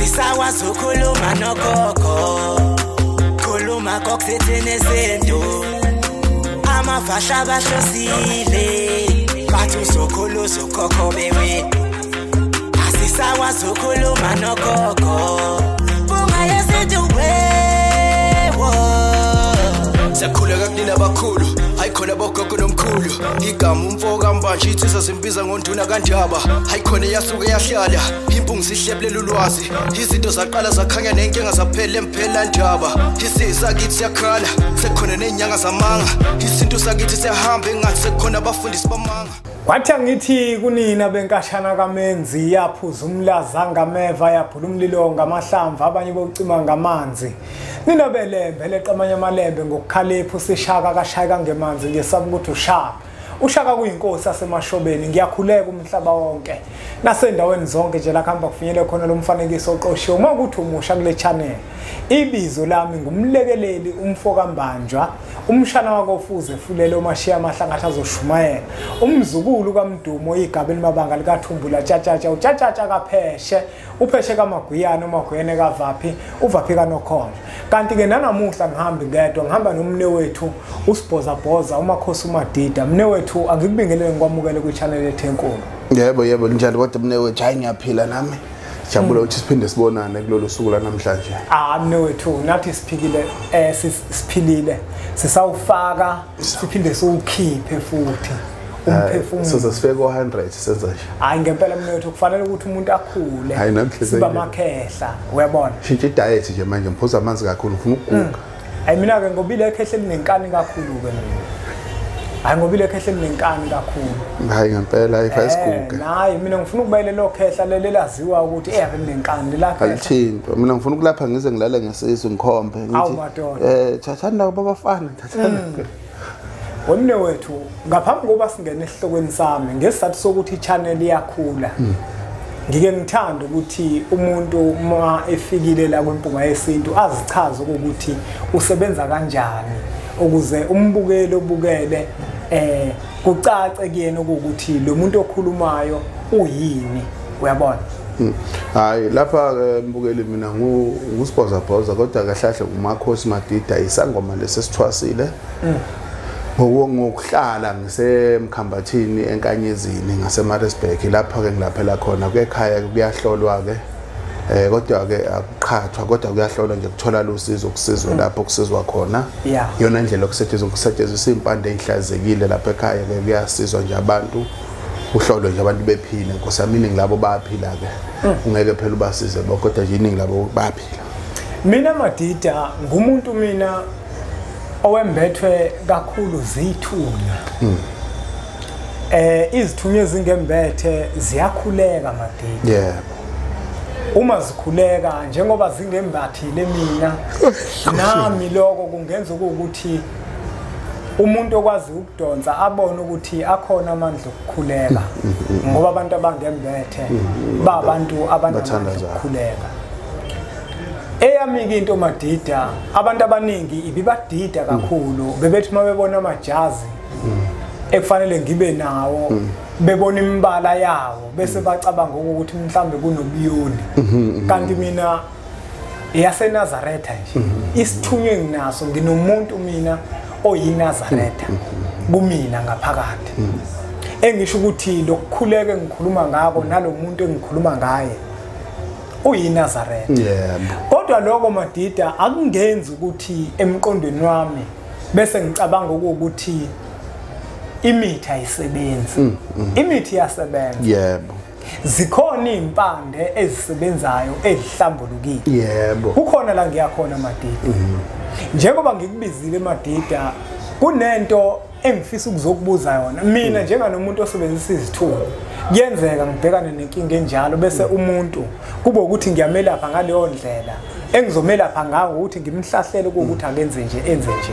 Asisakwazi ukukhuluma nogogo, khuluma kokuthethene izinto. Amavasha bahlosile, bathi uzokhulu uzokhokho bewe. Asisakwazi ukukhuluma nogogo, bunga yesintu wewo. Siyakhuleka kunina abakhulu, hayi khona bogogo nomkhulu. Igama umfo kaMbanje insizwa simbiza ngonduna kaNdaba. Hayi khona yasuke yahlala, impungu sihlebulela ulwazi. Izinto zaqala zakhanya nenkinga zaphela emphela ndaba. Isisakithi siyakhala, sekukhona nezinyanga zamanga. Isintu sakithi siyahamba engathi sekukhona abafundisi bamanga. Kwathi angithi kunina benkashana kaMenzi, yaphuza umlaza ngameva, yaphula umlilo ngamahlamvu, abanye bocima ngamanzi. Nina belembe leqa amanye amalembe ngokukhalipha sishaka kashayeka ngemanzi, ngesaba ukuthi ushaka. Ushaka kuyinkosi yasemashobeni, ngiyakhuleka umhlaba wonke. Nasendaweni zonke nje la kuhamba kufinyele khona lo mfanekiso oqoshiwe. Uma kuthi umusha kule channel, ibizo lami ngumlekeleli umfo kaMbanjwa, umshana wakofuze fulele omashiya amahlangathi azoshumayela, umzukulu kaMdumo igaba elimabanga likaThumbula tshatshatsha, utshatshatsha kaPheshe, uPheshe kaMaguyana, uMaguyane kaVaphi, uVaphi kaNokhona. Kanti ke nanamuhla ngihambi ngedwa, ngihamba nomne wethu uSibhozabhoza uMakhosi uMadida. Mne wethu, angikubingelele ngikwamukele kwi-channel yethu enkulu. Yebo yebo, njalo kodwa mne wethu, hayi ngiyaphila nami. Jabula ukuthi siphinde sibonane kulolu suku lanamhlanje. Ah mne wethu, nathi siphikile, siphilile. Sisawufaka siphinde siwukhiphe futhi umphefumulo. Size sifike ko-100 senza nje. Hayi ngempela mne wethu, kufanele ukuthi umuntu akhule. Hayi namhlanje siba makhehla, uyabona. Shintsha i-diet nje manje, ngiphuza amanzi kakhulu, ngifuna ukuguga. Hayi mina ke ngoba ile khehla linenkani kakhulu ke mina. Hayi ngoba ile khehla linenkani kakhulu. Hayi ngempela ayifa isiguge. Hayi mina ngifuna ukubayele lo khehla leli laziwa ukuthi linenkani la khehla. Alithintwa. Mina ngifuna ukulapha ngize ngilale ngesisu ngikhombe ngithi thathani la babafana, thathani. Wemne wethu, ngaphambi kokuba singene esihlokweni sami, ngesizathu sokuthi i-channel iyakhula. Ngike ngithanda ukuthi umuntu uma efikile la kwiMpunga Yesintu azichaze ukuthi usebenza kanjani, ukuze umbukeli obukele kucace kuyena ukuthi lo muntu okhulumayo uyini, uyabona. Hayi lapha mbukeli, mina nguSibhozabhoza kodwa kahle uMakhosi Madida, isangoma lesesithwasile. Ngokuhlala ngisemkhambathini enkanyezini ngaseMaritzburg, lapha ke ngilaphela khona ekhaya kuyahlolwa ke, kodwa ke akuqhathwa, kodwa kuyahlolwa nje kuthola usizo kusizwe lapho kusizwa khona. Iyona indlela yokusetshenziswa impande ezihlazekile lapha ekhaya ke, kuyasizwa nje abantu, uhlolwe nje abantu bephile. Nkosi yami, iningi labo bayaphila ke, ungeke phela ubasize bonke, kodwa nje iningi labo bayaphila. Mina Madida ngumuntu mina owembethwe kakhulu zithunywa. Izithunywa ezingembethe ziyakhuleka Madida. Yebo. Uma zikhuleka njengoba zingembathile mina, nami lokho kungenza ukuthi umuntu okwazi ukudonsa abone ukuthi akhona amandla okukhuleka, ngoba abantu abangembethe babantu abanamandla okukhuleka. Eyami into Madida, abantu abaningi ibibadida kakhulu, bebethi uma bebona amajazi ekufanele ngibe nawo, bebona imibala yawo bese bacabanga ukuthi mhlambe kunobuyoni. Kanti mina yaseNazaretha nje, isithunywe nginaso, nginomuntu mina oyiNazaretha kumina ngaphakathi. Engisho ukuthi lokukhuleka engikhuluma ngako nalomuntu engikhuluma ngaye uyiNazaretha. Yebo. Kodwa lokho Madida akungenzi ukuthi emqondweni wami bese ngicabanga ukuthi imithi ayisebenzi. Imithi iyasebenza. Yebo. Zikhona impande ezisebenzayo ezihlambulukile. Yebo. Kukhona la ngiyakhona Madida. Njengoba ngikubizile Madida, kunento engifisa ukuzokubuza yona. Mina njenganomuntu osebenzisa izithunywa, kuyenzeka ngibhekane nenkinga enjalo bese umuntu kube ukuthi ngiyamelapha ngaleyo ndlela engizomelapha ngayo ukuthi ngimhlahlele ukuthi akenze nje, enze nje.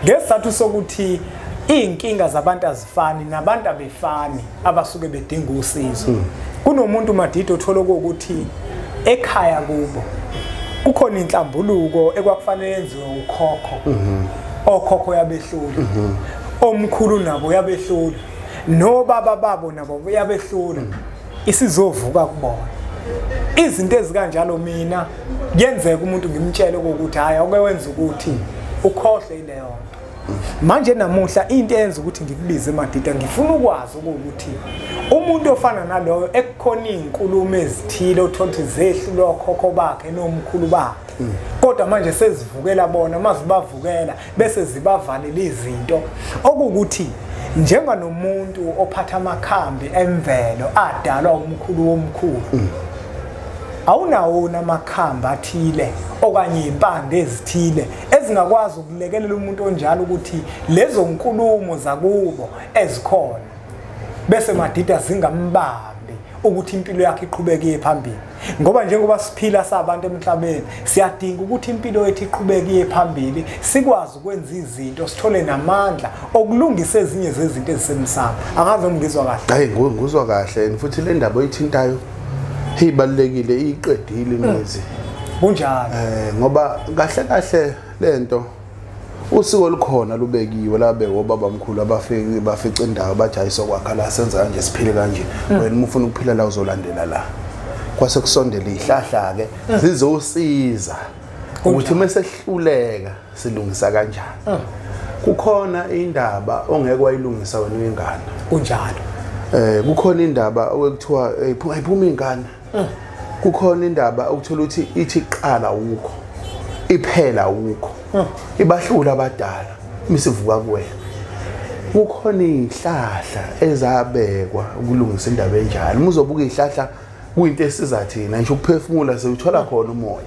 Ngesizathu sokuthi iy'nkinga zabantu azifani nabantu abefani abasuke bedinga usizo. Kunomuntu Madida othola ukuthi ekhaya kubo kukhona inhlambuluko ekwakufanele yenziwe ukhokho. Okhokho yabehlula, omkhulu nabo yabehlula, nobaba babo nabo yabehlula, isizovuka kubona. Izinto ezikanjalo mina kuyenzeka umuntu ngimtshele ukuthi hayi awuke wenza ukuthi ukhohle ileyo nto. Manje namuhla into eyenza ukuthi ngikubize Madida, ngifuna ukwazi ukuthi umuntu ofana naloyo ekukhona izinkulumo ezithile othola ukuthi zehlulwa okhokho bakhe nomkhulu bakhe, kodwa manje sezivukela bona, mazibavukela bese zibavalela izinto, okukuthi njenganomuntu ophatha amakhambi emvelo adalwa umkhulu womkhulu, awunawo namakhambi athile okanye impande ezithile ezingakwazi ukulekelela umuntu onjalo ukuthi lezo nkulumo zakubo ezikhona bese Madida zingambambi ukuthi impilo yakhe iqhubeke iye phambili. Ngoba njengoba siphila sabantu emhlabeni, siyadinga ukuthi impilo yethu iqhubeke iye phambili, sikwazi ukwenza izinto, sithole namandla okulungisa ezinye zezinto ezisemsamo. Angazi ngizwa kahle? Hayi, ngizwa kahle, futhi le ndaba oyithintayo ibalulekile, iqedile imizi. Kunjalo. Ngoba kahle kahle lento usiko olukhona lubekiwe labekwa obabamkhulu abafike bafica indawo bathi hayi sokwakha la, senza kanje, siphile kanje, wena uma ufuna ukuphila la uzolandela la. Kwase kusondela izihlahla ke zizosiza ukuthi uma sehluleka silungisa kanjani. Kukhona indaba ongeke wayilungisa wena uyingane. Kunjalo. Kukhona indaba okuthiwa ayiphuma ingane. Kukhona indaba okuthola ukuthi ithi qala ukho, iphela ukho, ibahlula abadala misivuka kuwena. Kukhona izihlahla ezabekwa ukulungisa indaba enjalo. Uma uzobuka izihlahla kuyinto esiza thina, ngisho ukuphefumula sewuthola khona umoya,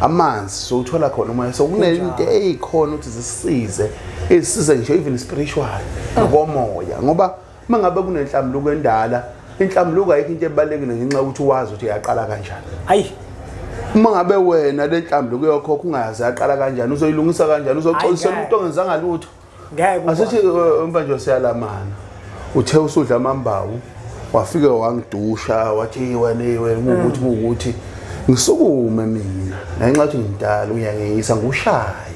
amanzi sewuthola khona umoya. So kunento eyikhona ukuthi zisize, ezisize ngisho even spiritual ngokomoya. Ngoba mangabe kunenhlambuluko endala, inhlambuluko ayikho into ebalekile ngenxa yokuthi wazi ukuthi iyaqala kanjani. Hayi, uma ngabe wena le nhlambuluko yokhokho ungayazi yaqala kanjani, uzoyilungisa kanjani, uzoxolisela umuntu ongenzanga lutho. Ngeke. Asithi manje siyalamana, uthe usudla amambawu wafike wangidusha wathi wena wena ukuthi ukuthi ngisukume mina ngenxa yokuthi ngimdala uyangeyisa ngushaye.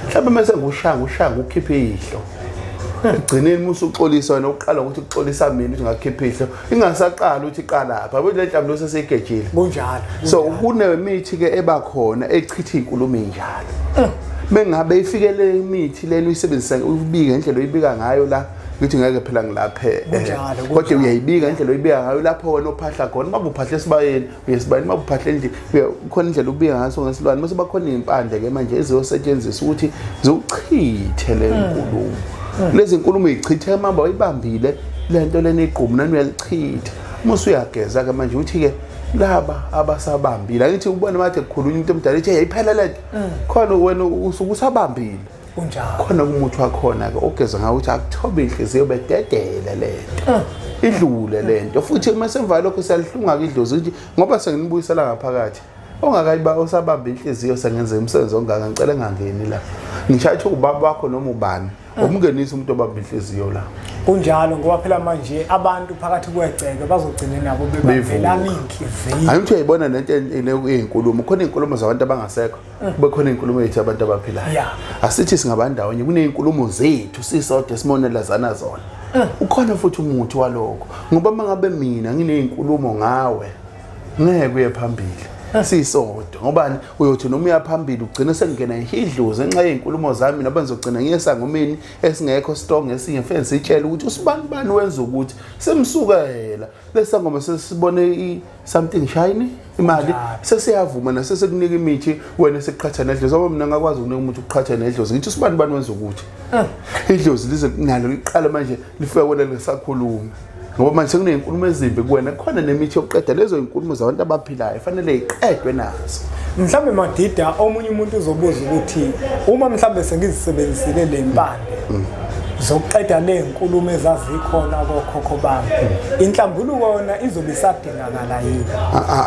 Mhlawumbe mase ngushaya ngushaya ngukhiphe ihlo. Egcineni musuxolisa wena uqala ukuthi uxolisa mina ukuthi ngakhipha ihlo, ingasaqala ukuthi iqala lapha, yabo le nhlambuluko sesiyigejile. Kunjalo. So kunemithi ke ebakhona echitha izinkulumo enjalo. Mengabe ifikele imithi lena uyisebenzisa uyibike ngendlela oyibika ngayo la, ngithi ngeke phela ngilaphe, kodwa uyayibika indlela oyibika ngayo lapho wena ophahla khona. Uma uphahla esibayeni uyesibayeni, uma uphahla endlini khona indlela ubika ngaso ngesilwane. Mase bakhona impande ke manje eziyosetshenziswa ukuthi ziwuchithe le nkulumo. Lezi nkulumo ichithe mamba uyibambile lento lena igqubu nani uyalichitha. Uma usuyageza ke manje uthi ke laba abasabambile, angithi ubona manje kukhulunywa into emdala ithi yayiphela lento khona, wena usuke usabambile. Kunjalo. Khona umuthi wakhona ke ogeza ngawo ukuthi akuthobe inhliziyo bededele lento, idlule lento. Futhi uma semva lokho siyalihlunga ke idlozi ukuthi ngoba senginibuyisela ngaphakathi ongakayiba osabamba inhliziyo sengenze umsebenzi ongaka, ngicela ngangeni la. Ngishathi ubaba wakho noma ubani umngenisa umuntu obamba inhliziyo la. Kunjalo, ngoba phela manje abantu phakathi kwegceke bazogcina nabo bebambelana inhliziyo. Hayi, uthi uyayibona lento eyinkulumo, khona izinkulumo zabantu abangasekho, kube khona izinkulumo zethu abantu abaphilayo. Asithi singabandawonye, kunezinkulumo zethu sisodwa esimonelazana zona. Ukhona futhi umuthi walokho, ngoba mangabe mina nginezinkulumo ngawe ngeke uye phambili sisodwa, ngoba uyothi noma uya phambili ugcina sengena ihidluze ngenxa yezinkulumo zami, nabo ngizogcina ngiyesangomeni esingekho strong esinye mfene sitshela ukuthi usibani bani wenza ukuthi semsukela lesangoma sesibone something shiny imali sesiyavuma nasesekunika imithi wena sekuqhatha nedlozi. Ngoba mina ngakwazi ukunika umuntu ukuqhatha nedlozi, ngithi usibani bani wenza ukuthi idlozi lize nalo liqala manje lifike wena lisakhuluma, ngoba manje sekunezinkulumo ezimbi kuwena. Kukhona nemithi yokuqeda lezo zinkulumo zabantu abaphilayo, fanele iqedwe nazo. Mhlambe Madida, omunye umuntu uzobuza ukuthi uma mhlambe sengizisebenzisile le mpande zokuqeda le nkulumo ezazikhona kokhokho bami, inhlambuluko yona izobe isadingakala yini?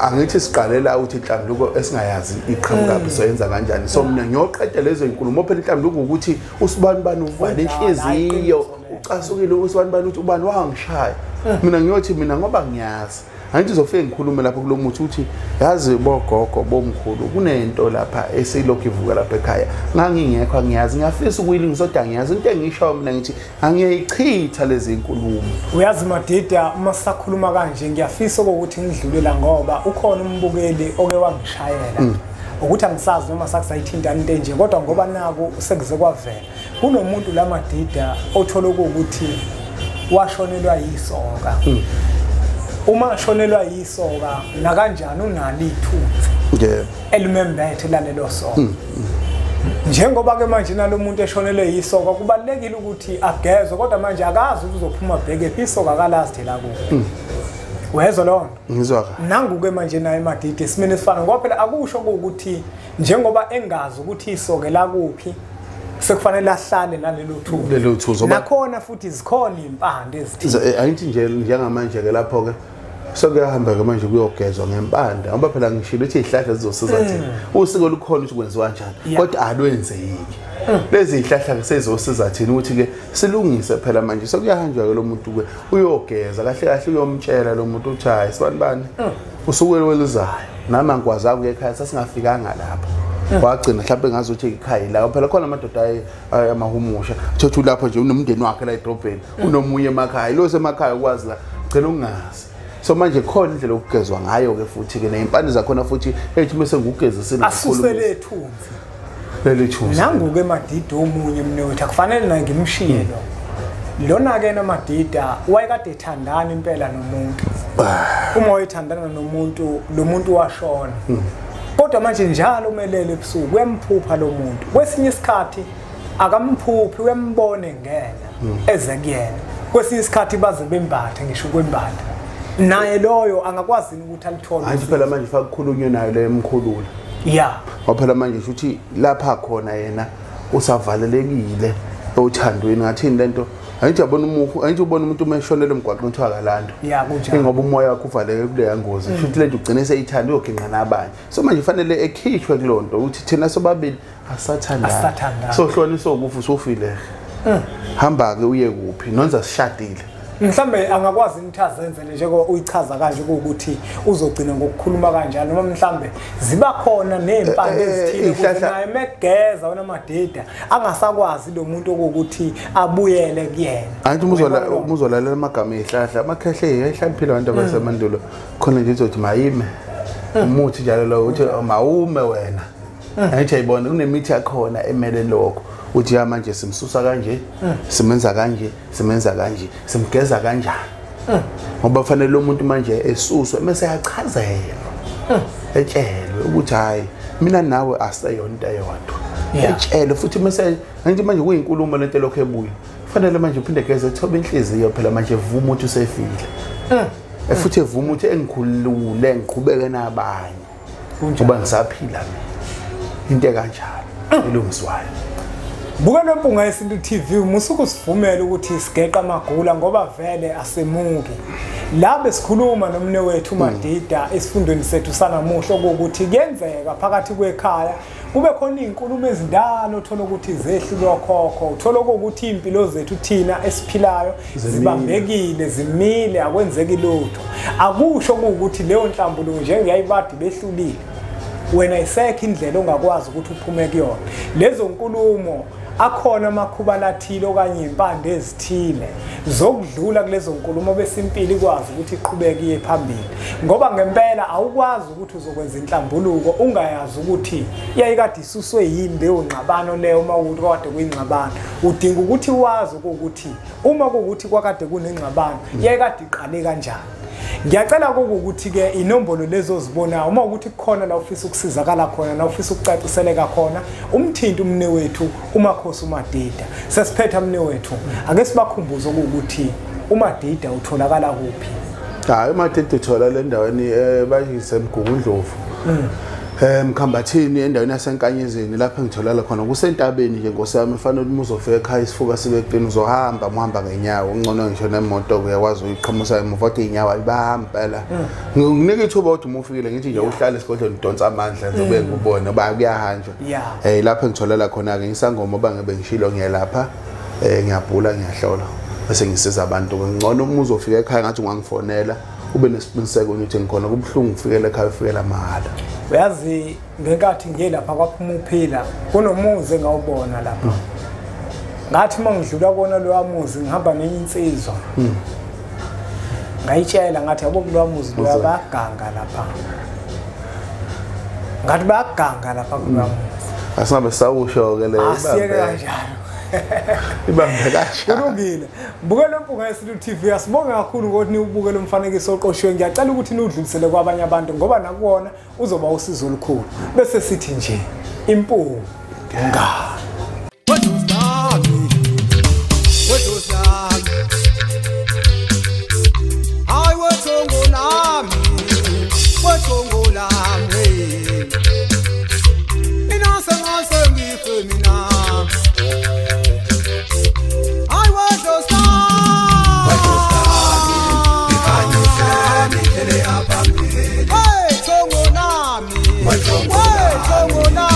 Angithi siqalela ukuthi inhlambuluko esingayazi iqhamuka soyenza kanjani. So mina ngiyoqeda lezo inkulumo. Phela inhlambuluko ukuthi usibani bani uvale inhliziyo, ucasukile usibani bani uthi ubani wangishaya. Mina ngiyothi mina ngoba ngiyazi Angithi uzofike ngikhulume lapho kulomuthi uthi yazi bogogo bomkhulu kunento lapha esilokhu ivuka lapha ekhaya ngangingekho angiyazi ngiyafisa ukuyilungisa kodwa angiyazi into engisho mina ngithi angiyichitha lezi inkulumo. Uyazi Madida, uma sisakhuluma kanje ngiyafisa ukuthi ngidlule la ngoba ukhona umbukeli oke wangishayela ukuthi angisazi noma sakusayithinta into enje, kodwa ngoba naku sekuze kwavela kunomuntu la Madida othola ukuthi washonelwa yisoka. Uma shonelwa yisoka nakanjani unalo ithunzi yebo elimembethe lalelo soka. Njengoba ke manje nalomuntu eshonelwe yisoka kubalekile ukuthi agezwe, kodwa manje akazi ukuthi uzophuma bheke phi, isoka akalazi la kuphi. Uyezwa lona? Ngizwa kahle. Nangu ke manje naye Madida esimene esifana, ngoba phela akusho ukuthi njengoba engazi ukuthi isoke la kuphi sekufanele ahlale nalelo thuba. Lelo thuba. Nakhona futhi zikhona impande ezithile. Angithi nje njengamanje ke lapho ke sokuyahamba ke manje kuyogezwa ngempande, ngoba phela ngishilo ukuthi izihlahla zizosiza thina. Usiko lukhona ukuthi kwenziwa kanjani, kodwa alwenzeki. Lezi zihlahla ke sezosiza thina ukuthi ke silungise phela manje. Sekuyahanjwa ke lo muntu ke uyogeza kahle kahle, uyomtshela lo muntu uthi hayi sibani bani usuku lwelizayo nami angikwazi ukuya ekhaya, sasingafikanga lapho. Wagcina mhlawumbe ngazuthi ikhaya la phela khona amadoda amahumusha uthatha lapho nje unomndeni wakhe la edrobheni, unomunye emakhaya, lo semakhaya ukwazi la gcina ungazi. So manje khona indlela okugezwa ngayo ke futhi ke nezimpande zakhona futhi ethi mase ngugezisile asuse lethunzi leli thunzi. Nangu ke Madida omunye mnewethu akufanele naye ngimshiye lo. Lona ke naMadida wayekade ethandana impela nomuntu. Uma wayethandana nomuntu, lo muntu washona. Kodwa manje njalo umelele ebusuku uyamphupha lo muntu. Kwesinye isikhathi akamphuphi, uyambona ngena eze kuyena. Kwesinye isikhathi baze bembathe ngisho kwembatha. Naye loyo angakwazi ukuthi alithole. Hayi phela manje faka kukhulunywe nayo le emkhulula. Yeah. Ngoba phela manje ukuthi lapha khona yena usavalelekile othandweni ngathini lento. Angithi uyabona umuhu, angithi ubona umuntu uma eshonele emgwaqweni kuthiwa akalando. Yeah, kunjalo. Ngoba umoya wakhe uvaleke kuleya ngozi. Futhi lento ugcine seyithanda uyoginqa nabanye. So manje fanele ekhishwe kulonto ukuthi thina sobabili asathandana. Asathandana. So hloniswa ukufa usufile. Hamba ke uye kuphi? Nonza sishadile. Mhlambe angakwazi ukuthi azenzele njengoba uyichaza kanje ukuthi uzogcina ngokukhuluma kanjalo, noma mhlambe ziba khona nezimpande ezithile ukuze naye megeza wena Madida angasakwazi lo muntu ukuthi abuyele kuyena. Angithi umuzolalela amagama ezihlahla, amakhehle ayihlaliphile abantu abasemandulo khona nje uzothi mayime umuthi njalo lo uthi mawume wena. Angithi ayibona kunemithi yakhona emele lokho. Uthi ya manje simsusa kanje, simenza kanje, simenza kanje, simgeza kanjani. Ngoba fanele lo muntu manje esuswe mase yachazelwa. Etshelwe ukuthi hayi mina nawe aseyonto eyodwa. Etshelwe futhi mase ngithi manje kuyinkulumo lento lokho ebuya. Fanele manje uphinde egeze ethobe inhliziyo phela manje evuma ukuthi usefile. Futhi evuma ukuthi engikhulule ngiqhubeke nabanye. Ngoba ngisaphila mina. Into kanjalo elungiswayo. Buka Mpunga Yesintu TV, musuku sivumele ukuthi sigeqa amagula ngoba vele asemuki. La besikhuluma nomne wethu Madida esifundweni sethu sanamuhla ukuthi kuyenzeka phakathi kwekhaya kube khona izinkulumo ezindala uthola ukuthi zehlulwa khokho, uthola ukuthi impilo zethu thina esiphilayo zibambekile, zimile, akwenzeki lutho. Akusho ukuthi leyo nhlambuluko njengeyayibadi behlulile. Wena isekho indlela ongakwazi ukuthi uphume kuyona. Lezo nkulumo akhona amakhuba lathile okanye impande ezithile zokudlula kulezo nkulumo bese impilo ikwazi ukuthi iqhubeke iye phambili, ngoba ngempela awukwazi ukuthi uzokwenza inhlambuluko ungayazi ukuthi iyayikade isuswe yini leyo ngxabano leyo. Uma ukuthi kade kuyingxabano udinga ukuthi wazi ukuthi uma kuwukuthi kwakade kunengxabano iyayikade iqale kanjani. Ngiyacela ukuthi ke inombolo lezo ozibonayo uma ukuthi kukhona la ufisa ukusizakala khona la ufisa ukucaciseleka khona umthinti umne wethu uMakhosi uMadida. Sesiphetha mne wethu, ake sibakhumbuze ukuthi uMadida utholakala kuphi? Hayi, uMadida utholakala endaweni bayise eMgungundlovu. Mkhambathini endaweni yaseNkanyezini lapho engitholakala khona kusentabeni nje nkosi yami. Fanele uma uzofika ekhaya isifuba sibe clean, uzohamba uhamba ngenyawo, ungcono ngisho nemoto uyakwazi uyiqhamusa emuva kodwa inyawo ayibahamba phela. Nginika ithuba ukuthi uma ufikile ngithi nje uhlale esigodlweni udonsa amandla ngizobe ngikubone ngoba kuyahanjwa. Lapho engitholakala khona ke ngisangoma bangabe ngishilo ngiyelapha, ngiyabhula ngiyahlola bese ngisiza abantu. Ngcono uma uzofika ekhaya ngathi ungangifonela Ube nesiqiniseko ukuthi ngikhona, kubuhlungu ufikele ekhaya ufikela mahhala. Uyazi ngenkathi ngiye lapha kwaphuma uphila kunomuzi engawubona lapha. Ngathi uma ngidlula kona loya muzi ngihamba nenye insizwa. Ngayitshela ngathi yabo kuloya muzi loya bayaganga lapha. Ngathi bayaganga lapha kuloya muzi. Asingabe sawusho-ke leyo. Asiyeke kanjalo. Ibambe kanjalo. Kulungile. Bukela Mpunga Yesintu TV, asibonge kakhulu ngokuthi niwubuke lo mfanekiso oqoshiwe. Ngiyacela ukuthi niwudlulisele kwabanye abantu ngoba nakuwona uzoba usizo olukhulu. Bese sithi nje impunga. Hey, Tongo Nami.